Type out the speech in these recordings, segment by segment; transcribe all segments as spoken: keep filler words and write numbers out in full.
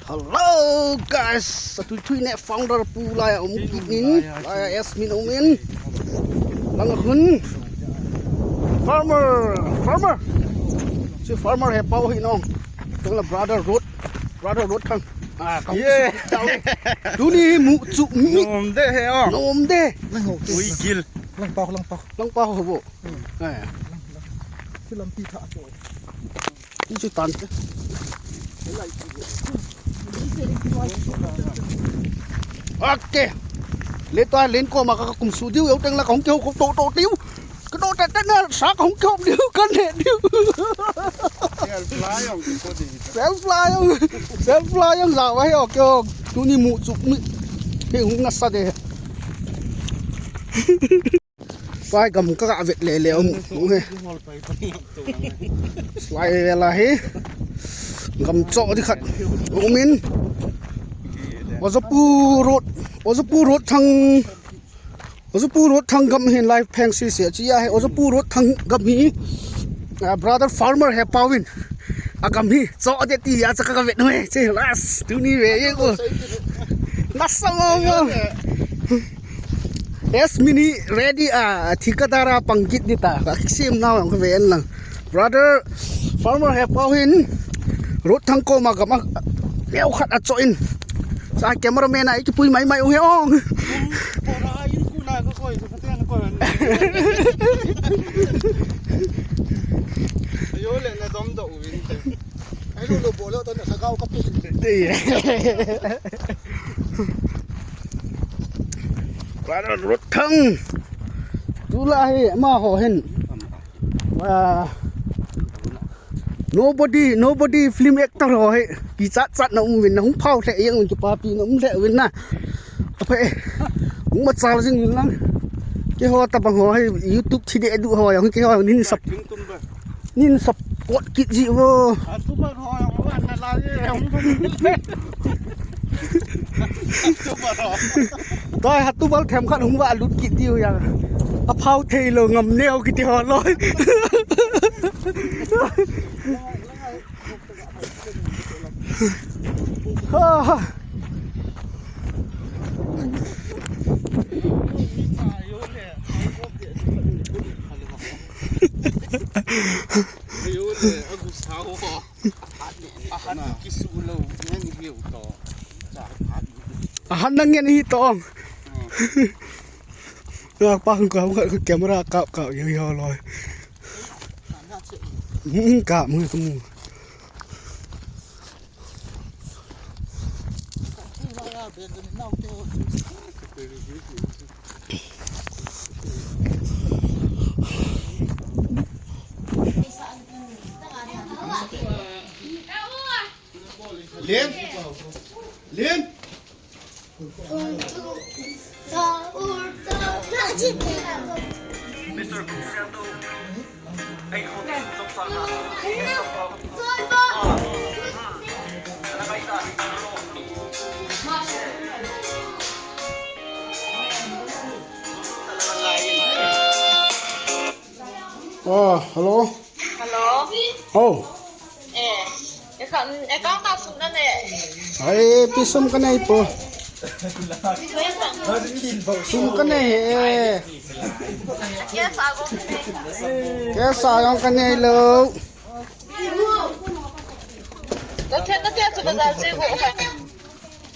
Hello guys, atu thui ne founder pu lai a um kit in, lai a S Min um in. Lang a khun. Farmer, farmer. Si farmer he pau hi nong. Teng la brother Road, brother Road thang. Ah, kong Yeah. Tuni mu chu mi. Nom de he o. Nom de. Lang ho. Ui gil. Lang pau, lang pau. Lang pau ho bo. Hmm. Eh. Lang, lang. Chu lampi tha chu. Ni chu tan te. Ok. Le to len ko ma ka kum su diu, eu teng la ka hung kihou to to diu. Ka to te te na sa ka hung kihou diu, ka ne diu. Self fly jong, self fly jong, self fly jong la wa he ok ok. Tuni mu chu mi. He hung na sa de. Pai gam ka ga vet le le um he. Slai ve la hi. Gam cho di khat. Umin. Ozopu Road, Ozopu Road thang, Ozopu Road thang gam hin live pheng si se chi ya he. Ozopu Road thang gam hi. Ah, brother farmer he pau in. A gam hi cho de ti ya cha ka ga vet noi. Che last tuni ve ye ko. Nasa mo mo. S Min hi ready a, thikadar a pang kit ding ta. Ka sim nau ang ka ve en lang. Brother, farmer he pau hin. Road thang ko ma gam a. Leo khat a cho in. Sa cameraman a iki pui mai mai u he ong. Pora in ku na ka koi, ka ten ko. Ayo le na dom do u vin. Ai lu lu bo lo to na sa gao ka pi. Brother Road thang. Tulai hi ama ho hin. Ah, nobody, nobody film actor ho hi. Kichat chat na um vin na hung phau le yang un chu papi na um le vin na. Apa eh. Hung ma chal jing vin lang. Keiho tabang ho hi YouTube thi de du ho yang keiho nin sap. Nin support kit ji vo. Hatu bal ho, hung va na la ye, hung va. Hatu bal ho. Toi hatu bal them khat hung va lut kit diu ya. A phau thei lou ngam neo kiti ho loi. Ha, ha. Ayo le, agu sao ho. Ahat kisu lou, ngen hiu to. Ahat na ngen hi to. Na pa hung ka, hung ka camera ka, ka, yo, yo, loi. Hmm, ka, mu, ka, mu. Lin? Lin? Oh, hello. Hello. Oh. Eh, account, account ka sum na ne. Ai, pi sum ka nei po. Sum ka nei he. Kesa go ka nei. Kesa jong ka nei lou. Ka the, ka the, chu bazar che go.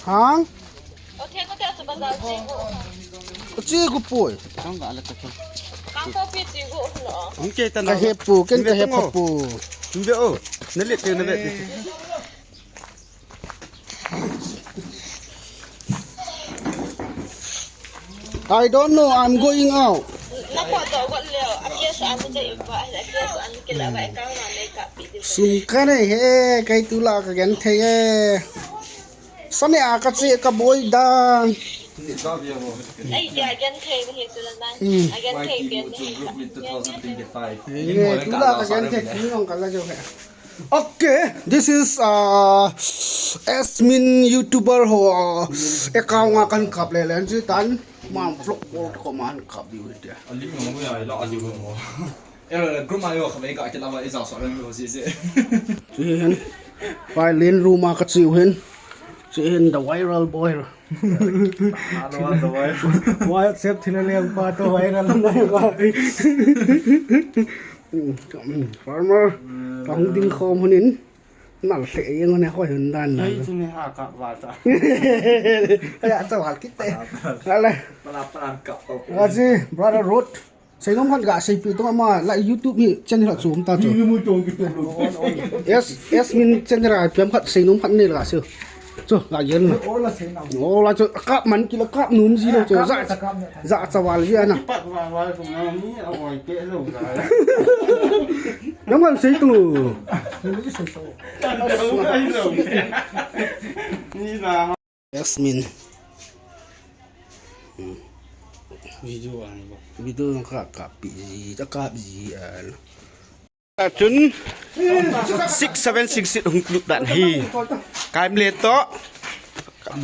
Hang? Ka the, ka the, chu bazar che go. Ka che go poi. Kang ka la ka. Kang ko pi che go lo. Hung ke ta na. Ka he pu, ken ka he pha pu. Hung ve o. Na le te na ve. I don't know, I'm going out. Sum ka nei he, kei tulai ka genthei e. Sa ne a ka che ka boi dan. Hmm. Nge, tulai ka genthei, nge ka la jo he. Okay, this is, uh, S Min YouTuber ho, uh, account nga kan kap le len chi tan, ma vlog vlog ko man kap diu hi tia. Ali mo ya la ali mo. Ela group ma yo khabe ka ke la ba e ja so len lo si si. Chi hen. Pai len room a ka chiu hen. Chen the viral boy. Ano the viral? WhatsApp thina le pa to viral na ba. Farmer, ka hung ding khom hunin. Nal se yang ne hoi hun dan na. Ei, tuni ha ka ba ta. Ya cha wal kit te. Ala. Pala pala ka ko. Aji brother Road. Seinom khat ga seipi tung ama la YouTube hi channel chu um ta chu. Ni mu tong ki tu lo. Yes, yes, min channel a piam khat seinom khat ni la se. Chu la yen la. Ola seinom. Ola chu kap man kila kap num ji lo chu. Za za cha wal ji ana. Pat wa wa ko na ni a oi pe lo ga. Nam kan sei tu. Ni la. Yasmin. Hmm. Video an bo. Video ka kap ji, ka kap ji an. Atun six seven six six hung kluk dan hi. Kaim le to.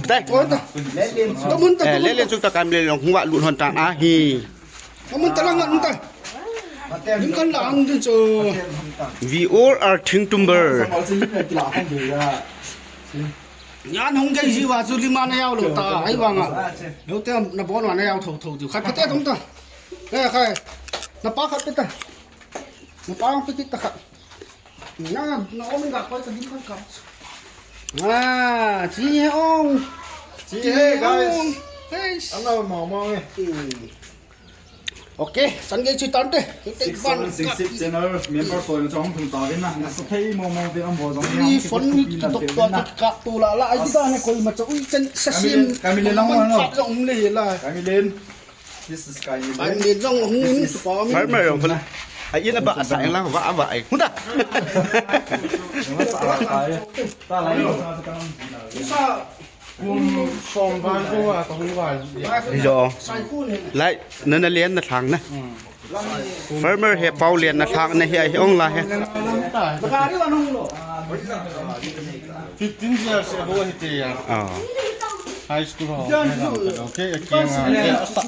Dai. Kamun ta. Eh, le le chu ta kaim le hung wa lut hon tan ahi. Kamun ta lang ta. Dim kan la ang din so. We all are Thingtumber. Ngan hung gei ji wa chu lima na yau lo ta, ai wa nga. Lo te na bon wa na yau tho tho ju. Khat khat te thum ta. Eh, khai. Na pa khat te ta. Na pa ang pe kit ta khat. Na, na om ga koi ta dim kan kap. Ah, chi he ong. Chi he, guys. Hey. Ano, mama nge. Hmm. Okay, san gei chu tan te. Six seven six six channel member soi na chong thum ta vin na. Na sa thei mo mo vin am bo jong. Ni phone ni ki tok to ki ka to la la. Ai da ne koi ma cha ui chen sa sim. Kamilen lang mo no. Khat jong le la. Kamilen. This is Kamilen. Kamilen jong hung pa mi. Farmer jong phun. Ai ina ba sa lang ba ba ai. Hunda. Ta lai. Isa Kum som val ko a, ka hung val. Hi jo. Lai, na na len na thang na. Farmer he pau len na thang na hi a hi ong la he. Fifteen years ago hi te ya. Ah. High school ho. Okay, okay.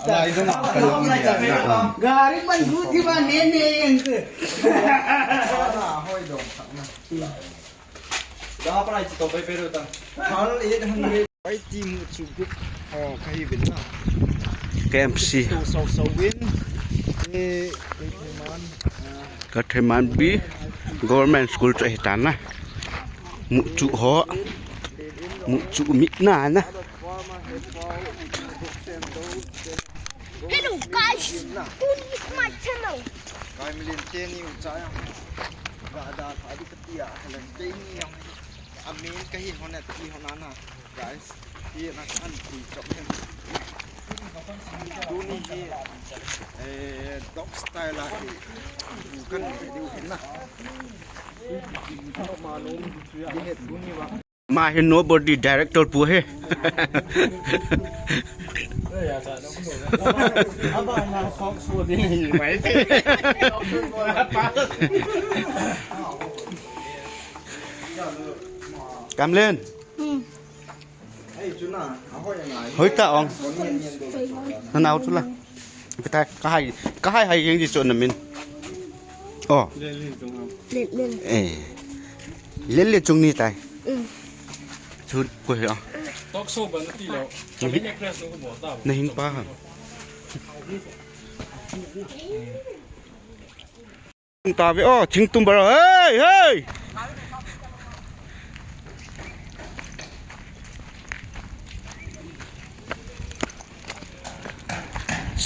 Lai dong. Gari man guti ba ne ne yang ke. Da pa lai chi to pai pe ro ta. Thal eight hundred. Pai ti mu chu group ho ka hi vin na. K M C. To sau sau vin. Eh, eh, man. Ka Thaiman B Government School chu hi ta na. Mu chu ho. Mu chu mi na na. Hello guys, welcome to my channel. Kai milen te ni u cha yang. Ga da pha di ka ti a, helen te ni yang. A min ka hi hon at ki hon ana, guys. Hi na kan ti chok hen. Tuni hi, eh, dog style a hi. Kan ni di u hin na. Ma hi nobody director pu hi. Kamlen. Hmm. Hoi ta ong. Na nau chu la. Ka hai, ka hai hai jeng ji chu na min. Oh. Len len. Eh. Len len chung ni tai. Mm. Chu ko he. Talk show ban ti lo. Kami ne press ko bo ta. Na hing pa ha. Ta ve o, Thingtumber. Hey, hey.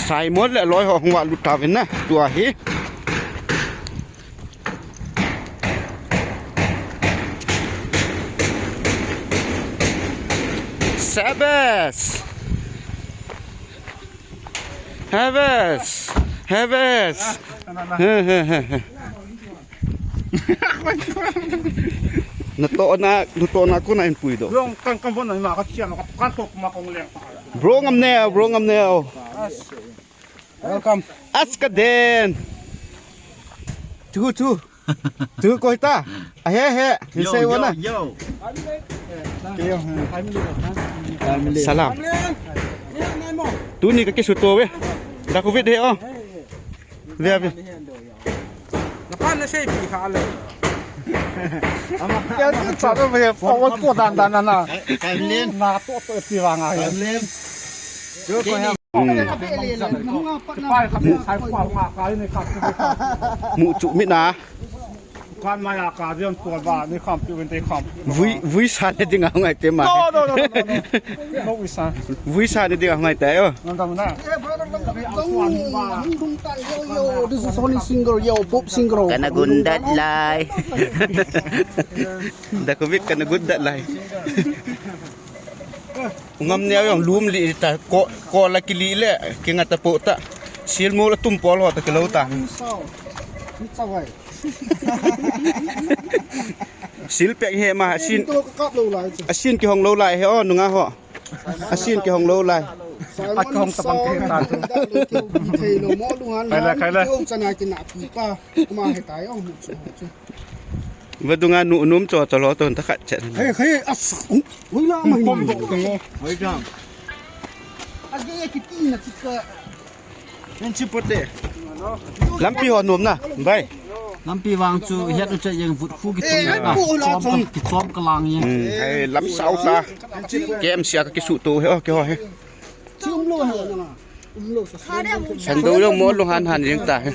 Simon le loi ho hung va lut ta vin na, tua hi. Sabas. Harvest! Harvest! He, he, he, he. Na to na, na to na ko na in pui do. Bro, kan kan bon na ma ka chia ma ka kan to ma kong leng. Bro ngam ne, bro ngam ne. Welcome. Aska den. Chu chu. Tu koi ta. A he he. Ni yo, sei yo, wana. Yo. Salam. Tuni ka kisu to ve. Da covid he o. Ve ve. Na pa na sei pi kha le. Kya chu cha to ve, pawal po dan dan na na. Kai, kai len. Na to to ti vang a. Kai len. Yo ko ya. Hmm. Pai ka pai ka nga kai ni ka. Mu chu mi na. Kan ma ya ka dian to ba ni kham pi wen te kham. Vui, vui sa ne ding a ngai te ma. No, no, no, no, no, no. No vui sa. Vui sa ne ding a ngai te yo. Ngam dam na. Eh, brother, ngam dam. Hung dum ta yo, yo. This is Honey Singer, yo, pop singer. Kana gundat lai. Da ko vik kana gundat lai. Ngam ne yong lum li ta ko, ko la ki li le, ki nga ta po ta. Sil mo la tum pol ho ta ki lo ta. Sil pek he ma, sin. To ka kap lo lai chu. A sin ki hong lo lai he o, nunga ho. A sin ki hong lo lai. Simon a ki hong tapang Saul, ke ta chu. Thei lo mo lu han. Kai la, kai la. Ki hong chana ki na pi pa. Kuma he tai ong mu chu, mu chu. Vadunga nu num cho cho lo ton ta khat chet. He, he, as, ui la ma. Pom dok tong. Oi dang. Age ki ti na ti ka. Nen chi pote. Lampi ho nom na, bai. Lampi vang chu hiat u che yang vut khu ki tung na. Chom ka, ki chom ka lang yang. Hmm, hai lam sau sa. Kem sia ka ki su to he, o, ki ho he. Chum lo he na. Um lo sa. Sando yung mo lung han han yung ta he.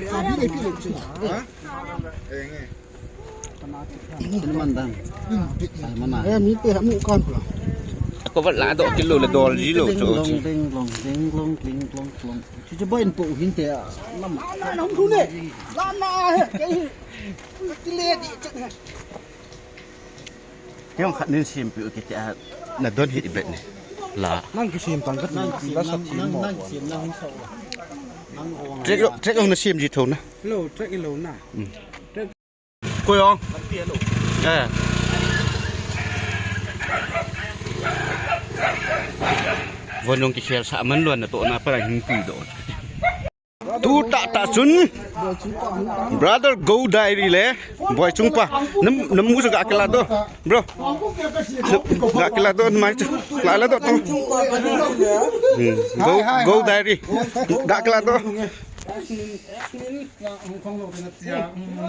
Sino man dan? Ay, mana. Eh, mi pe hamu kan pula. Ako wala do kilo la dol ji lo cho. Ding long, ding long, ding long, ding long, long. Chuchu boy in po hin te a. Lam. Lam na hung thu ne. Lam na he. Kei hi. Kile di chet he. Kei hong khat nin sim pi u kiti a. Na don hi ibet ne. La. Nang kisim tang ka ti la sa thi mo. Nang kisim na hung sa. Nang o. Trek lo, trek lo na sim ji tho na. Lo, trek lo na. Koi ong. Eh. Von nong ki khel sa man lon na to na para hin pi do. Tu ta ta chun. Brother Go Diary le. Boy Chungpa. Nam, nam mu sa ga kila do. Bro. Ga kila do mai chu. La la do to. Hmm. Go, Go Diary. Ga kila do.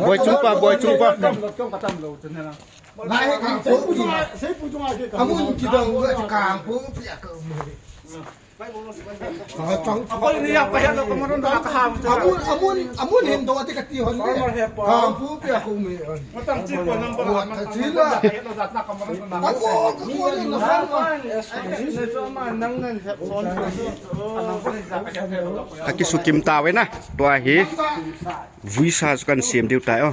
Boy Chungpa, Boy Chungpa. Amun kidang ka kang pu pia ka. Amun, amun, amun hin do ati kati hon de. Kang pu pia ko me. Matang chi ko number. Wa ta chi la. Ako, ako ni na. Ka kisukim ta ve na. Tua hi. Vuisa chu kan sem diu tai o.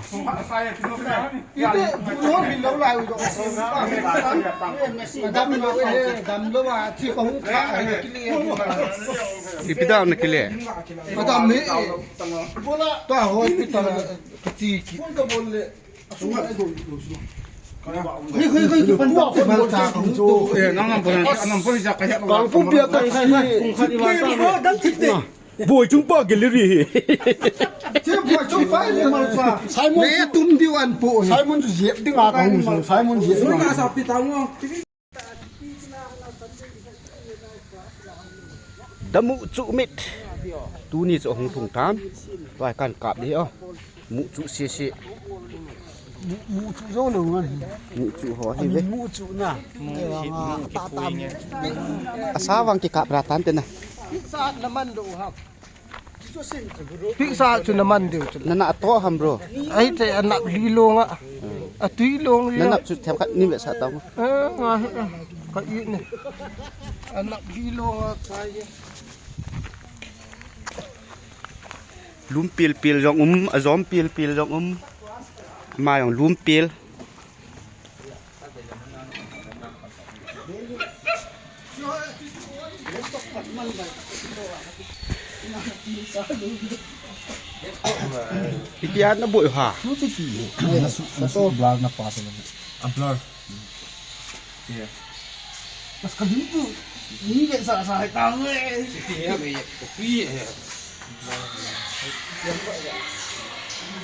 Ipi dam na kile? Adam ni. Tua hospital kati ki. Boi Chungpa Gallery hi. Simon. Ne tum diu an pu. Simon chu jep ding a ka hung so. Simon jep ding a. Damu chu mit. Tuni chu hung thung tan. Vai kan kap di o. Mu chu si si. Mu, mu chu zo lo ngan. Mu chu ho hi ve. Mu chu na. Mu chu na. Asa vang ki kap ra tan te na. Pizza na man do ha. Pizza chu na man diu chu. Na na to ham bro. Ai te anap li lo nga. Atui lo nga. Na nap chu them khat ni ve sa ta. Eh, nga hi. Ka i ne. Anap li lo nga. Lum pil pil jong um, a jom pil pil jong um. Ma jong lum pil. Ipi ana boi ha. A blur. Mas ka ding tu. Ni ve sa sa hai ta ve.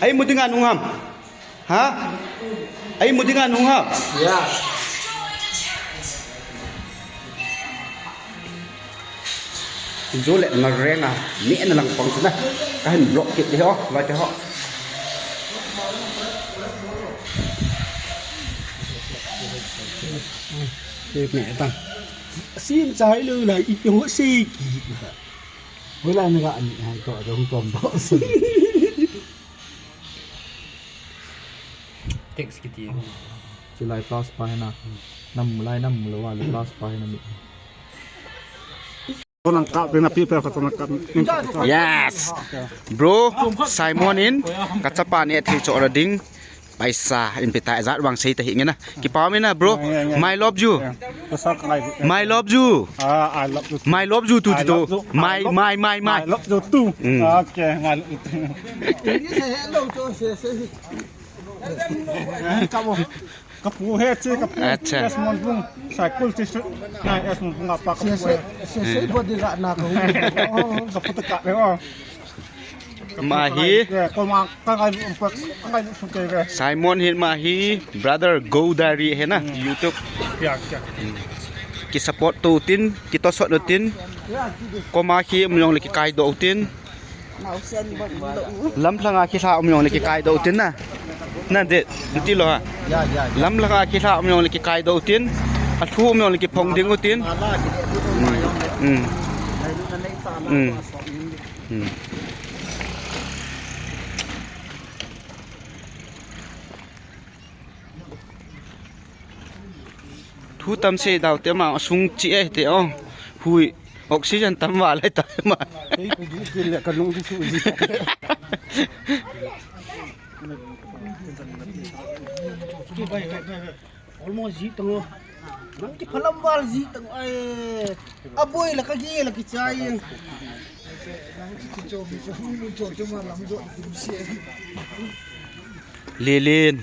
Ai mu dinga nung ham. Ha? Ai mu dinga nung ham. Ya. Injo le na renga ni na lang pang sina. Ka hin block kit de ho, la ke ho. Te me ta. Sim chai lo lai ipi ho se ki. Hoilai na ga ani hai to jong tom to. Text kiti. Chulai plus pa hena. Nam lai nam lo wa plus pa hena mi. Ko nang kap pena pi pe ko nang kap. Yes. Bro, Simon in kachapa ne thei cho ra ding. Paisa in pe ta jat vang sei ta hi nge na. Kipa me na, bro. My love you. My love you. Ah, I love you. My love you too, I too. Love you. My, I love my, my, my. I love you too. Mm. Okay, I love you too. Kapu. Kapu he che, kapu. Acha. Yes, mon pung. Cycle che su. Na, yes, mon pung apa kapu. Se, se, se, se, body la na kapu. Kapu ta ka, oh. Ama hi. Simon hin ama hi brother Godari hena YouTube. Ki support to tin, ki to sot to tin. Koma hi um jong le ki kai do tin. Lamlhanga ki lha um jong le ki kai do tin na. Na de, ti lo ha. Lamlhanga ki lha um jong le ki kai do tin. A thu um jong le ki phong ding u tin. Mm. Mm. Hmm. Thu tam se dau te ma sung chi e te o. Hui oxygen tam wa le ta ma. Kei ku ju ke le ka lung ki su ji. Almost ji tang o. Nang ki phalam wal ji tang ai. A boi la ka gi la ki chai. Lilin.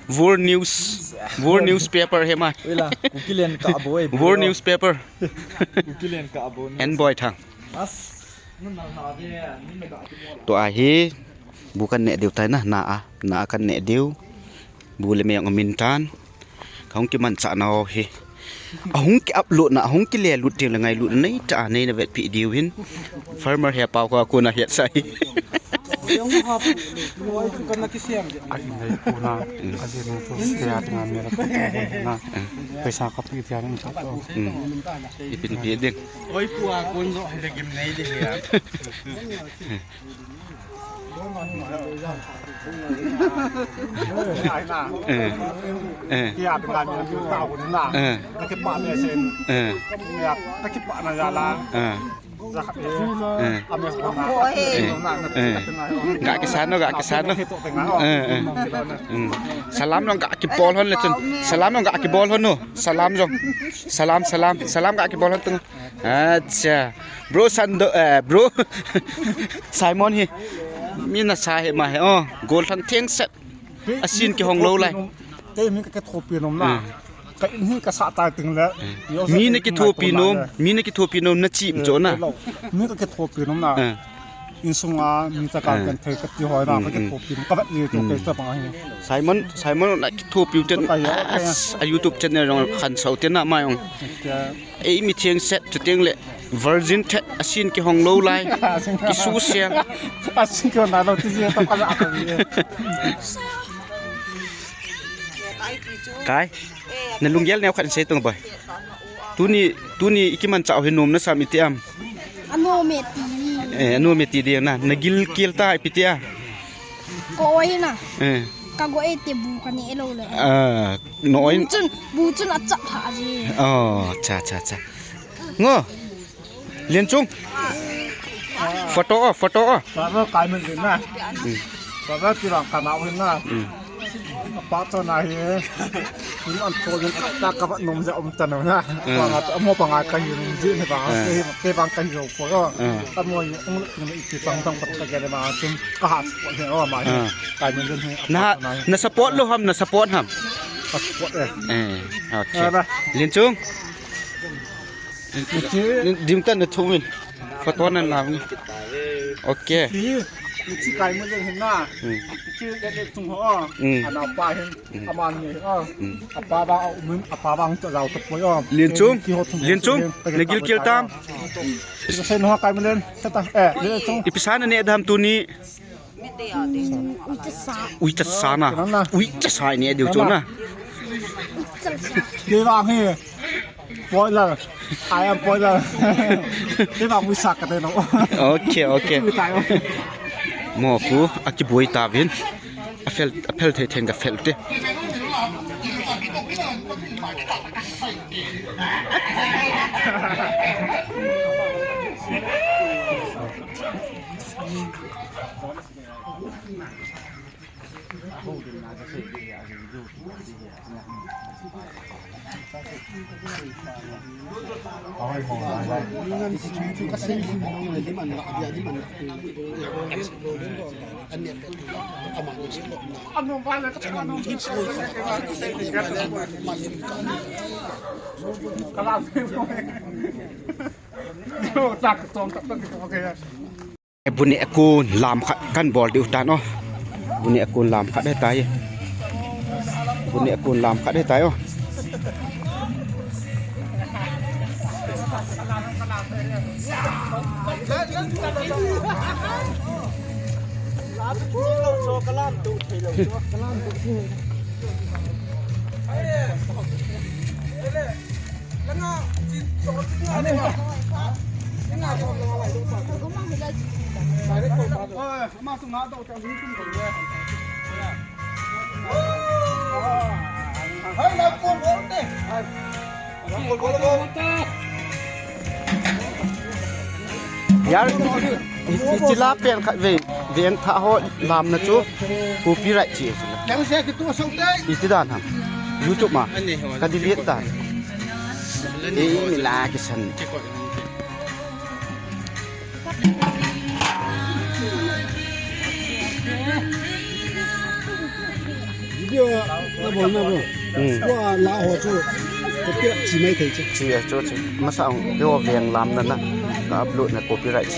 World News. World Newspaper hema. Wela, Kukilen ka boi. World Newspaper. Kukilen ka boi. En boi thang. As. To ahi. Bu kan neh diu tai na, na a, na a kan neh diu. Bu le me jong amin tan. Ka hung kimanchah nau hi. A hung ki upload na, a hung ki le lut ding le ngailutna nei ta, nei na vetpi diu hin. Farmer he pau ka kona het sai. A in nei kona, a le no to se a tinga me la na. Paisa ka pi tia ning sa to. Hmm. Ipin pi ding. Oi pu a kon jo he le gim nei ding ya. Eh. Eh. Eh. Eh. Eh. Ga kisan no, ga kisan no. Eh, eh. Hmm. Salam jong ga kibol hon le chun. Salam jong ga kibol hon no. Salam jong. Salam, salam. Salam ga kibol hon tung. Acha. Bro Sando, eh, bro. Simon hi. Mi nasa he ma he. Oh, gol thang theng set. A sin kihong lou lai. Kei mi ka kithopi nom na. Hmm. Ka in hi ka sa tai ting le. Hmm. Mi na kithopi nom, mi na kithopi nom na chim cho na. Mi ka kithopi nom na. Hmm. Insunga mi ta ka kan thei ka ti hoi na ka kithopi nom. Ka vet ni to ke ta bang hi. Simon, Simon na kithopi u ten. Ka ya, ka ya. A YouTube channel jong khan sau ten na ma jong. Ka Ei mi theng set chu teng le virgin thet a sin kihong lou lai. Kisu siang. A sin kihong na lou ti je to ka la ka ni. Kai. Na lunggel neo khat sei tung boy. Tuni, tuni i kimanchah u hi nom na sam iti am. Anom e ti. Eh, anom e ti ding na. Na gilkel ta ipi ti a. Ko oi na. Eh. Ka go e te bu ka ne lou le. Ah, no oi. Bu chun, bu chun a chap ha ji. Oh, cha, cha, cha. Ngo. Lenchung. Photo o, photo o. Baba kai men din na. Hmm. Baba ti bang ka na oi na. Hmm. Pa to na hi. Ni an to ni ta ka ba nom ja um ta na. Hmm. Pa nga to mo pa nga ka hi nom ji ni ba. Hmm. Ke, ke bang ka hi ro ko. Hmm. Ka mo ni um ni ti bang bang pa ka ga le ma chun ka ha support he o ma. Hmm. Kai men din he. Na, na support lou ham, na support ham. Ka support e. Eh, okay. Baba. Lenchung. Dim tan na thu min. Photo nan la min. Okay. Chi, chi kai mo jeng hin na. Hmm. Chi le le chung ho. Hmm. Ana pa hin. Hmm. Aman ni ho. Hmm. Apa ba a umin, apa ba ang ta jao ta poi o. Lenchung. Lenchung. Na gilkel tam. Chi sai no kai mo len. Ta ta. Eh, Lenchung. Ipi sa na ne dam tuni. Ui cha sa. Ui cha sa na. Ui cha sa ne diu cho na. Kei vang hi. Spoiler. I am spoiler. Kei vang wi sak ka te no. Okay, okay. Wi tai. Mo pu, a kiboi ta vin. A fel, a fel thei thei ka fel te. Bu neh a kon lam khat kan bol diu tan o. Bu neh a kon lam khat he tai. Bu neh a kon lam khat he tai o. Yar, hiche la pen khat ve, veng tha ho lamna chu copyright che chu. Iti dan ham. YouTube ma. Ka delete ta. Ei, mi la kisan. Video na bol na bol. Hmm. Wa la ho chu. Ko pia chi mai thei chu. Chi a chu chi. Masa ang yo veng lamna na. Ka upload na copyright.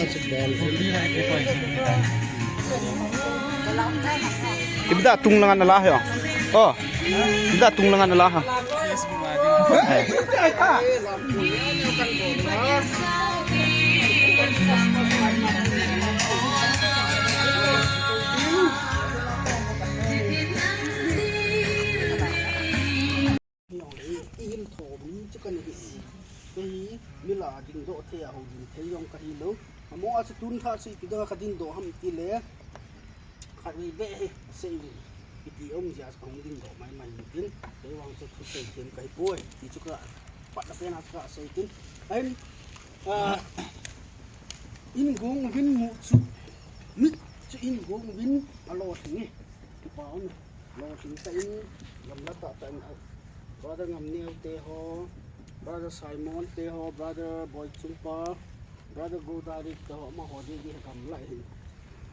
Ibda tung langa na la ho. Oh. Ibda tung langa na la ha. Ihil thou mi chu kana hi. Kei hi mi la dingdoh thei a hou ding thei jong kahi lou. Amaho a chu tun tha chu ipi dinga ka dingdoh ham ti le. Khatvei beh hi, sei uvin. Iti um jeh a chu kahung dingdoh mai mai in tin. Kei vang chu thusei them kahi poi. Ti chu ka, patna pen a chu kasei tin. Ahin, ah, in gong uvin mu chu. Mit chu in gong uvin alolhing e. Kipa um e. Lolhing tah in, gamla tah tah in, ah, Brother Ngamneo te ho, Brother Simon te ho, Brother Boichungpa, Brother Godari te ho, amaho ding ding gamla hin.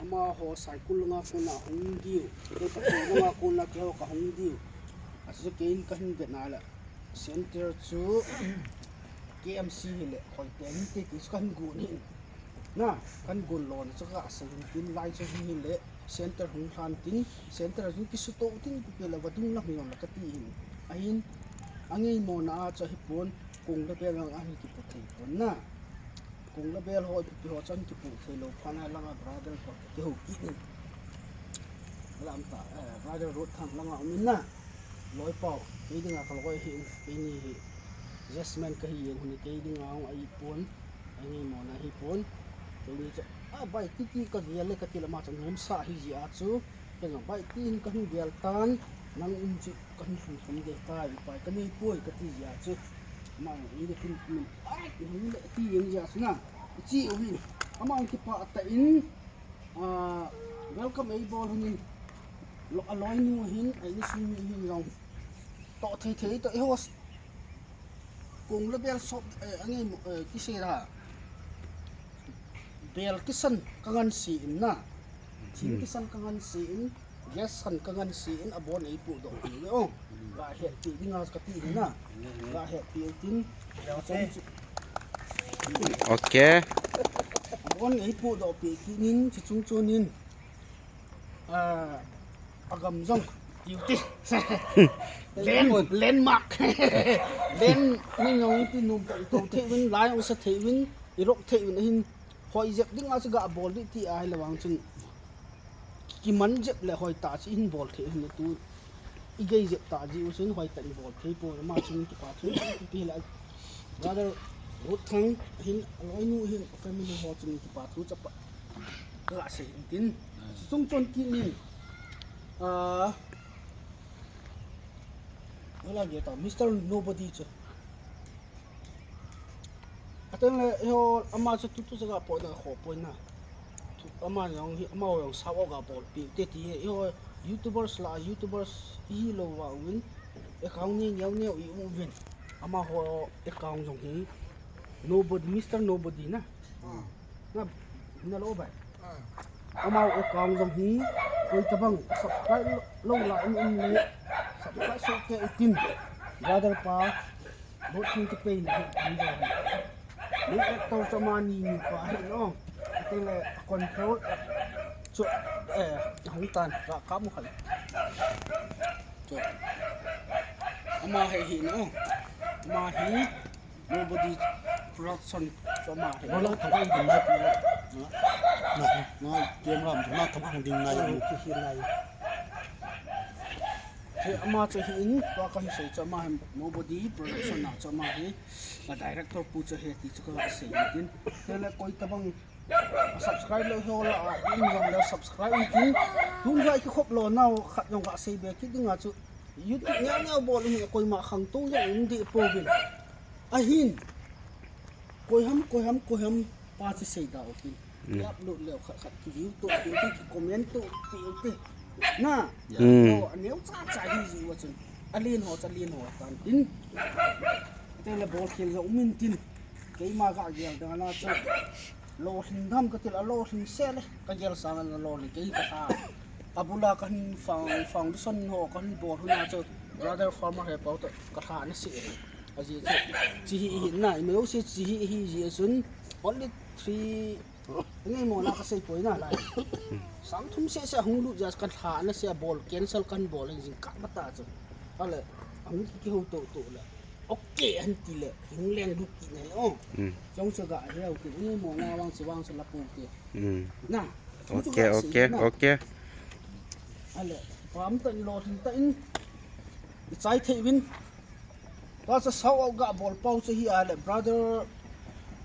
Amaho Saikul langa kona hung diu. Kei Pathen langa kona keiho kahung diu. Achu kei in kahin vet na la. Center chu K M C hile, hoi te hin te kei chu kahin gon hin. Na, kahin gon lona chu kasei hin tin, lai chu hin hile, center hung lhan tin, center a jong kisuto tin, ipi pi le vadung lam hi jong le kati hin. Ahin, angeimona a chu ahipon, kong le bel jong ahin kipu thei pon na. Kong le bel ho, ipi pi ho chu ahin kipu thei lou phat na langa brother ho kihou kit in. Lam ta, eh, brother Road Thang langa um in na. Loipau, kei dinga kaloi hi, keini hi. Yes man kahi jeng hun kei dinga hung ahipon. Angeimona hipon. Keini chu, a, bai titi kagel le kati le ama chu nomsa hi jeh a chu. Kei jong bai ti hin kahin gel tan. Nang um chu kahin lhun lhun gel tai. Pai kanei poi kati jeh a chu. Ama jong in lhun lhun. Ai, lhun le ti jeng jeh a chu na. Ichi u hi. Ama jong kipah tah in. Ah, welcome eibol hun in. Lo, aloinu hin, a insung mi hin jong. Toh thei thei toh i host. Kong le bel sop, eh, angeimo, eh, kisei da. Bel kisan kangansi in na. Thing kisan kangansi in, gas san kangansi in, abon eipudoh peh in. Oh, gahet peh dinga kati in na. Gahet peh tin. Okay. Abon eipudoh peh kit in, chuchung chun in. Ah, agam jong, duty. Land, landmark. Land, mi jong ipi nom tah ito thei uvin, lai jong sa thei uvin, irok thei uvin, ahin, hoi jep dinga chu gabol ding ti ahile vang chun, kiman jep le hoi tah chu ihin bol thei uvin tu. igei jep ta ji u chun hoitah in bol thei pon, ama chun kipa thu ipi le brother Rotthang hin aloinu hin family ho chun kipa thu chapa kasei in tin. Chung chon kinin, ah, wala ge ta Mister Nobody chu. Ateng le, eiho, ama chu tutu jaga poi na, kho poi na. Tu, ama jong hi, ama jong sao ga bol pi te ti, eiho, YouTubers la, YouTubers ihi lou vang uvin, account ni neo neo i um uvin. Amaho account jong hi, Nobody, Mister Nobody na. Na, na lo bai. Amaho account jong hi, koi tabang, subscribe lou la, um, um le, subscribe so ke itin. Brother pa, Bot thung te pei na hi an jo hi. Ni actor chu ama ni ni pa hi no. Ate le control chu, eh, hung tan ka ka mu khai. Chu. Ama hi hi no. Ama hi Nobody Production chu ama hi. Wala thang ding nai pi. Na, na, camera ma thang ding nai pi. Hi hi nai. He ama chu hi in, tua kahin sei chu ama hi Nobody Production a chu ama hi, a director pu chu hi ti chu kasei in tin. He le koi tabang a subscribe lou ho la a in jong le subscribe in tin. Tun hi kikhop lou nau khat jong kasei be kit ding a chu YouTube neo neo bol in koima khangtou jong um deh pouvin. Ahin. Koi ham, koi ham, koi ham pa chu sei da u tin. Ki upload leu khat khat ki view to, ki, ki comment to, ki, ki. Na. Aneo cha cha hi ji u a chun. Alen ho, cha alen ho tan tin. Te le bol khel jong um in tin. Keima kagel ding a chu. Lolhing dam katil a lolhing se le. Kagel sang a lolhing kei ka tha. Abula kahin found-, foundation ho kahin bol hun a chu. Brother Farmer he pau to ka tha na se. Ajeh chu, chi hi hi na, i meu se chi hi hi ji a chun, only three, ngai mo na kasei poi na lai. Sang thum se se hung lut ja kan tha na se bol cancel kan bol jing ka mata chu. Ale, hung ki ho to to le. Okay, an ti le, hung leng lut ki na o. Jong se ga he o ki, ngai mo na wang se wang se la pu ki. Na, okay, okay, okay. Ale, pam ta ni lo thin ta in. I chai thei vin. Tua chu shout out ga bol pau chu hi a le brother,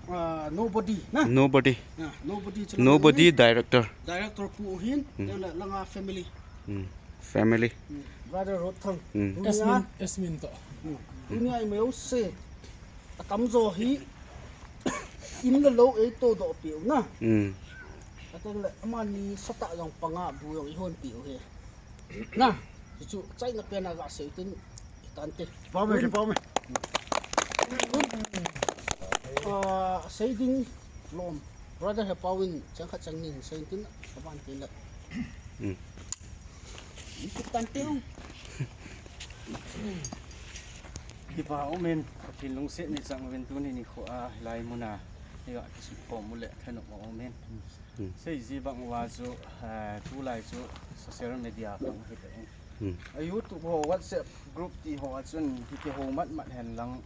ah, Nobody, na? Nobody. Ah, Nobody chu Nobody director. Director pu hin, le langa family. Family. Brother Rotthang. Tunia, Esmin, Esmin to. Tunia i meu se. Atam jo hi. In le lou ei to doh piu na. Ateng le amani sata jong panga bu jong i hon piu he. Na, chu chaina pen a ga sei tin tante. Pau me, pau me. Ah, sei ding lom. Brother he pau in chang khat chang ni sei tin ka ban tin le. Ni tante. Kipa umin, Pathen lungset ni chang uvin tuni nikho a, hilai muna, iga kisu khom u le thanop umin. Sei ji bang uva chu, eh, tulai chu social media bang hi te. A YouTube ho, WhatsApp group ti ho a chun kiki ho mat mat hen lang.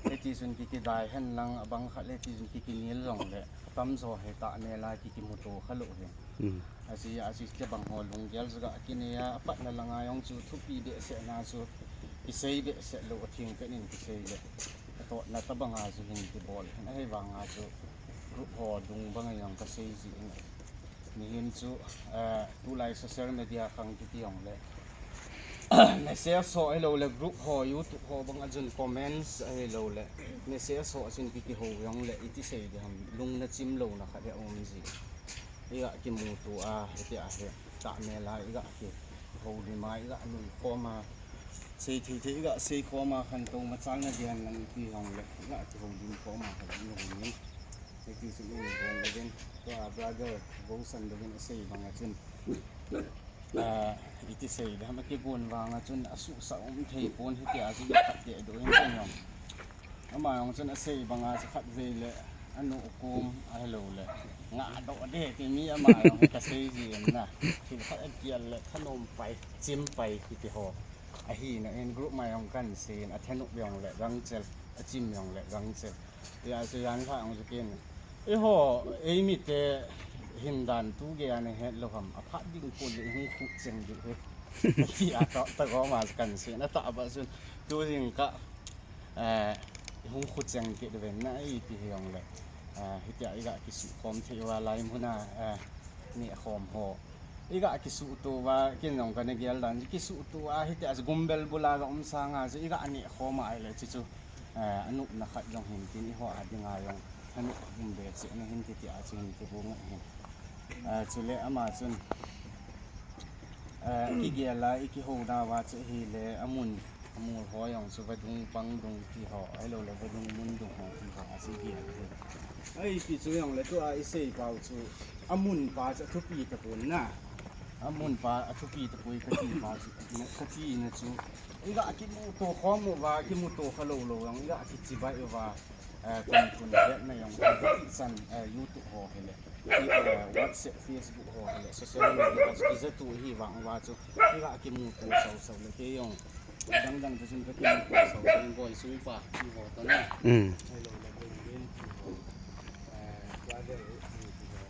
Hiti chun kiki dai hen lang, abang khat le ti chun kiki nil jong le. Tam jo he ta ne la kiki muto kha lo he. Aji, aji te bang ho lunggel chu ga kine a, apat na langa jong chu thupi behseh na chu kisei behseh lou a thing pen in kisei le. Ka totna tabang a chu hin kibol hin ahivang a chu group ho dung bang a jong kasei ji in. Mihem chu, eh, tulai social media khang kiti jong le. Message ho ahilou le group ho, YouTube ho bang a chun comments ahilou le. Message ho a chun kiki ho jong le iti sei di ham lung na chim lou na khat he um ji. Iga kimuto a, hiti a he, ta me la, iga ki, ho di ma, iga nun khom a, sei thei thei, iga sei khom a, khantou machal na dian lang ipi hong le, iga ki ho din khom a, khantou nu ni, hiti chu in bon le din, tua brother, Vosan le din, sei bang a chun, ah, iti sei, dam a kibon vang a chun, asuhsa um thei pon, hiti a chun, khat te do hin chun jong. Ama jong chun asei banga chu khatvei le anu kom ahilou le. Nga doh de ti mi ama jong hi kasei ji em na. Thil khat akial le thanom pai, chim pai kiti ho. Ahina in group ma jong kan sei in athanop jong le gangchel, achim jong le gangchel. Tia chu jan kha jong chu ken. Eiho, eimi te hin dan tu ge ana het lou ham. Aphat ding pon le hung khu cheng ding he. Ti a to, to ko ma kan se na ta ba sun. Tu jing ka, eh, hung khu cheng kit ven na i ti hiong le. Eh, hitia i ga kisu khom thei uva lai muna, eh, ni khom ho. I ga kisu tu va, kin jong ka ne gel dan, kisu tu a, hitia gumbel bula ga um sanga, i ga ni khom a le chi chu. Eh, anupna khat jong hin tin i ho a dinga jong. Anu gumbe che na hin ti ti a chu hin ti bu ngai hin. Eh, chule ama chun, eh, kigel a i kihou na va che hi le amun, amul ho jong chu vadung pang dung ti ho, ahilou le vadung mun dung ho ti ho, a si gel hi. Ai, ti chu jong le tu a i sei pau chu, amun pa chu thupi ta pon na. Amun pa a thupi ta poi ka ti pa chu, ka ti na chu. I ga kimu to khom uva, kimu to kha lou lou jong, i ga kichibai uva. Eh, kum kum hetna jong, san, eh, YouTube ho hi le, eh, WhatsApp, Facebook ho hi le, social media, a chu kija tu hi vang uva chu, i ga kimu to sau sau le, kei jong, dang dang tu chun ka kimu to sau sau, boi sui pa, ti ho to na. Mm. Hello, le, le, le, ti ho. Eh, brother, ti ho.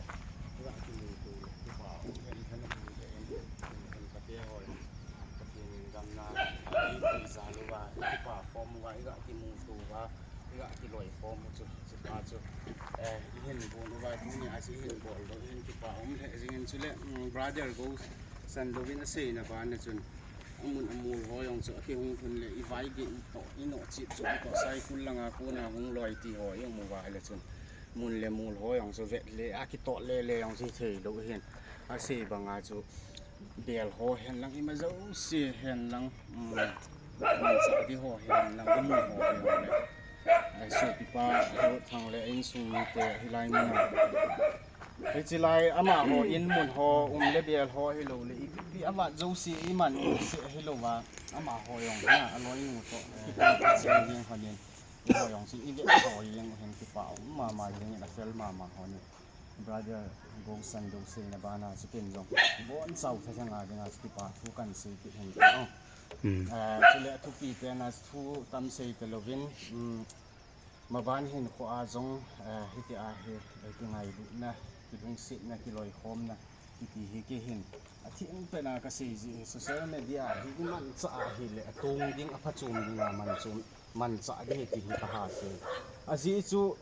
I ga kimu to, ti pa, o, en, en, en, en, en, en, ka te ho, ka te ni gam na, i, i za lu va, ti pa, form va, i ga kimu to va. I ga kiloi khom u chu, chu pa chu. Eh, i hin bol uva, tuni a chu i hin bol lou, i hin kipa um le, jing in chu le, mm, brother Go San Dovin a seina bana chun, amun amul ho jong chu, a kihung hun le, i vai ge i to, i no chip chu, i to sai kul langa kona hung loi ti ho, i um uva le chun. Mun le mul ho jong chu vet le, a kito le le jong chu thei lou hin. A sei banga chu, Bel ho hen lang, ima jouse hen lang, um, manchah di ho hen lang, amun ho hen lang le. Ai, sopipa, Herod Thang le, insung mite, hilai mun a. Hichi lai, amaho in mun ho, um le bel ho, hilou le, ipi, ipi, ama jouse, iman, se, hilou va, amaho jong, na, aloi nu to, kipa, se, jing ho nin, ho jong, si, i ve, ho jing, hen kipa, um, mama, jing, a fel, mama, ho ni. Brother Gongsan Dosei na bana chu ken jong bon chau tha jang a dinga chu kipa thu kan sei kit hen ko. Hmm. Ah, chule athupi te na thu tam sei ta louvin, um, maban hin kho a jong, ah, hiti a hi, eh, kingailutna, kilungsetna, kiloikhomna, kiti hi kei hin. Atheng pena ka sei ji hi social media hi imanchah a hile atong ding aphachom ding a manchom manchah ding hi ti hi ka ha sei. Ajeh chu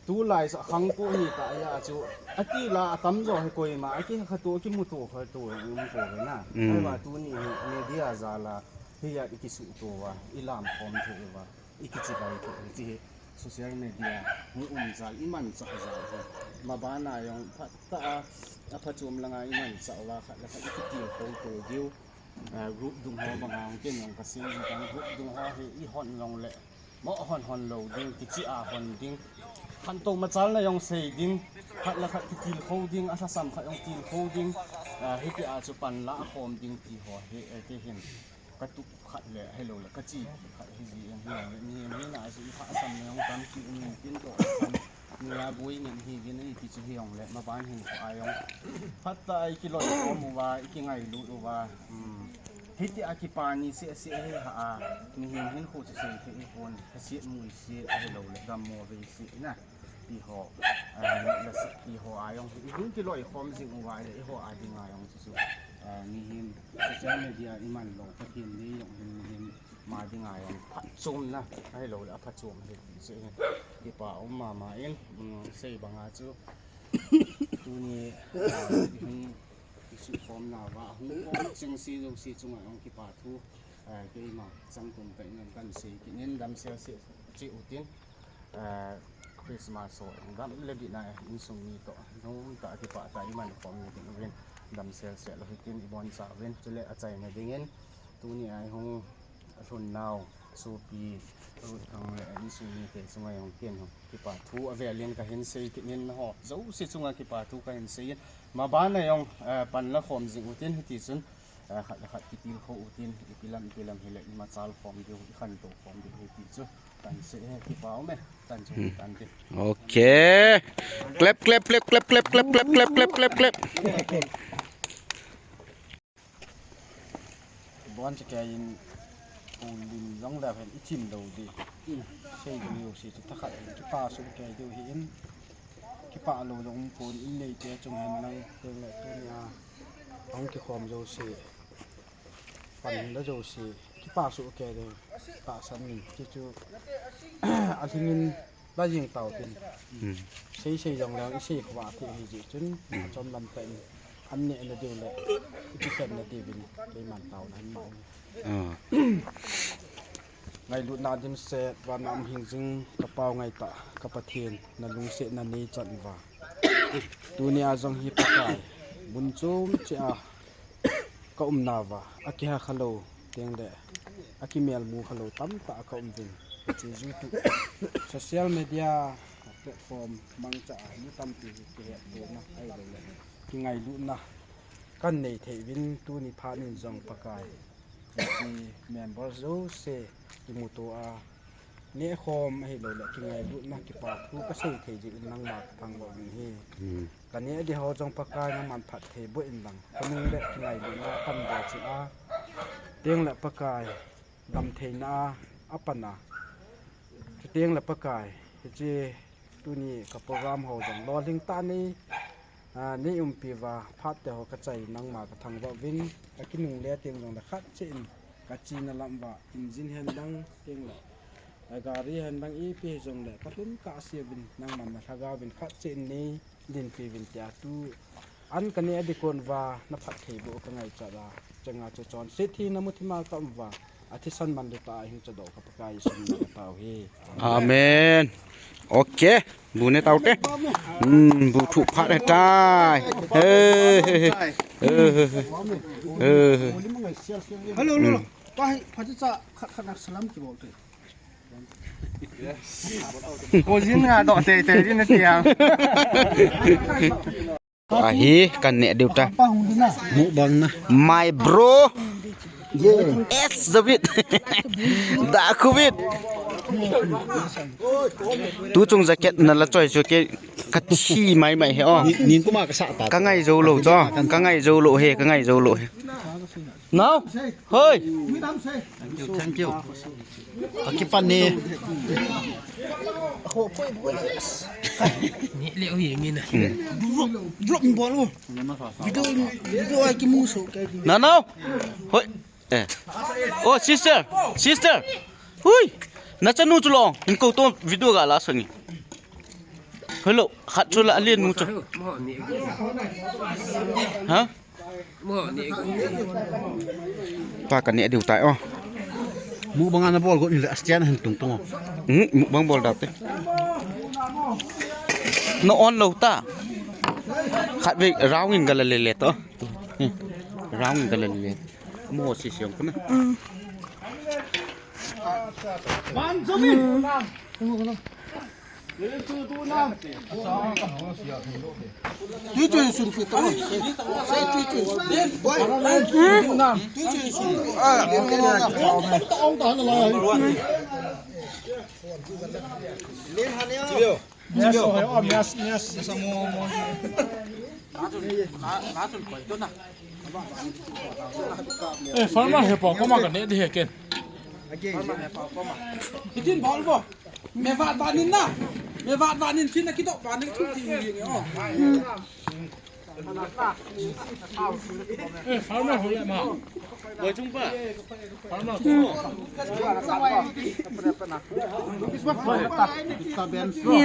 tulai sa khang ko hi ta ya chu ati la atam jo hi koima aki kha to kimu to kha to um ko na. Mm. Ai ba tuni hi media jal a hi ya i kisu to va i lam khom thei va i kichi bai to hi ti hi social media hi um jal imanchah jal hi. Maban a jong phat ta a, aphachom langa imanchah va khat le khat i kitilkhou to diu. Eh, group dung ho banga hung ken jong ka sei ji tan group dung ho hi i hon jong le mo hon hon lou ding, kichi a hon ding. Khantou machalna jong sei ding, khat le khat kitilkhou ding, alhasam khat jong tilkhou ding. Eh, hiti a chu pan la khom ding ti ho hi, eh, kei hin. Ka tup khat le, helou le, ka chi khat hi ji, en hi jong le, ni, ni na a chu i lhasam na jong tam ki um in tin to, tam ni a boi ngen hi vin i ti chu hi jong le, maban hin ko a jong. Phat ta i kiloikhom uva, i kingailut uva. Hmm. Hiti a kipa ni se se hi ha a, mihem hin khu chu sei thei i pon, ka siet mui siet, helou le, gam mo ve siet na. Ti ho, ah, la se, ti ho a jong, i hung kiloikhom jing uva le, i ho a dinga jong chu chu, ah, mihem, social media i man lou, Pathen le jong hin mihem ma dinga jong, phachomna, ahilou le, aphachom hi, ti se hin, kipa um mama in, um, sei banga chu, tuni, ah, i hung, i sukhomna va, hung khom cheng si jong si chunga jong kipa thu, ah, keima, chang kum ka in kan sei, kinin damsel se, che utin, Eh, Christmas ho, dam le bit na, eh, insung mi to, nom tah a kipa tah a i man khom na ding uvin, damsel sel lou hitin i boncha uvin, chule achaina dingin, tuni a i hung lhun nau, sopi, Ruth Thang le insung mite chunga jong ken hung kipa thu avel in ka hin sei kit in ho, jouse chunga kipa thu ka hin sei in, maban a jong, eh, pan la khom jing utin hiti chun, eh, khat le khat kitilkhou utin, ipi lam, ipi lam hile, i machal khom diu, i khantou khom diu, hiti chu, kan sei, eh, kipa um e, kan chu, hmm, kan ti. Okay. Clap, clap, clap. Bon chakei in, pu lim jong le hen i chim lou di. Sei ding jouse chu thakhat in, kipa sum kei diu hi in, kipa lou jong um pon in neite chung hen lang, teng le tuni a, hung kikhom jouse. Pan da jo si kipa su ke de ta san ni ki chu a thingin la jing tau tin. Hmm. Sei sei jong lang i sei khwa ti hi ji chun. Hmm. Chom lam ta in an ne na diu le i ti sen na diu vin kei man tau na ma. Ah. Ngailutna dimset, vana um hingjing, ka Pau ngaitah, ka Pathen, na lungsetna nei chan uva. Tunia jong hi Pakai, mun chom cheh a ka umna uva, a kiha khalou, teng le, a kimelmu khalou tamtah a ka um uvin. Hiche YouTube, social media platform mangcha a mi tampi hi kihettohna ahilou le, kingailutna kan nei thei uvin tuni phat in jong Pakai. Hiche member jouse kimuto a, nehkhom ahilou le kingailutna kipa thu ka sei thei jeh in nangma ka thangvah uvin ahi. Hmm. Ka neh ding ho jong Pakai nangman phatthei boh in lang, ka nung le kingailutna tam ding cheh a, teng le Pakai damtheina a, a pan a, chuteng le Pakai, hiche tuni ka program ho jong lolhing tah nei, ah, nei umpi uva, phat te ho ka chai nangma ka thangvah uvin, ka kinung le teng jong le khat cheh in, ka chena lam uva, engine hen lang teng le, a gari hen lang ipi jong le, ka lhun kah a sia uvin, nangman na lhagao uvin khat cheh in nei dinpi uvin tia tu an ka neh ding kon uva, na phatthei boh ka ngaichat a, chenga chu chonset hi na muthim a ka um uva, a thisan manlu tah a hing chadoh ka Pakai Jesu min in ka tao hi. Amen. Okay. Bu ne tau te. Hmm, bu thu phat he tai. He, he, he. He, he, he. He, he. Hello, hello. Hmm. Pa hi, phat cha khat khat na salam kibol te. Ko jin nga doh tei tei jin na tia. Ahi, ka neh diu ta. Mukbang na. My bro. Yeah. S David. Da Covid. Tu chung jacket na la choi chu kei ka thi mai mai he o. Nin, nin kuma ka sa ta. Ka ngai jou lou chu. Ka ngai jou lou he, ka ngai jou lou he. Nao. Hoi. Thank you, thank you. Akipan ni. Ni le oi mina. Drop, drop bol. Video, video ai kimu so kai. Nao, nao. Hoi. Eh. Oh, sister. Sister. Hui. Na chanu chu long. In ko to video ga la sangi. Hello. Khat chu la alen mu chu. Ha? Pa ka neh diu tai o. Mukbang ana bol got ni le Astian hin tung tung o. Hmm, mukbang bol dau te. Na on lou ta. Khat ve round in ka la le le to. Hmm. Round in ka la le le. Mo si siang kuna. Hmm. Tui chun sun pi to. Sai tui chun sun. Boy. Tui chun sun. Ah. Len han ya. Yes, oh, yes, yes. Eh, farmer he pa, koma ka neh ding he ken. Hitin bol bo. Me vat vat nin na. Me vat vat nin chin na kidop vat nin chu ti ni o. Eh, farmer ho le ma. Boi chung pa. Farmer. Ni.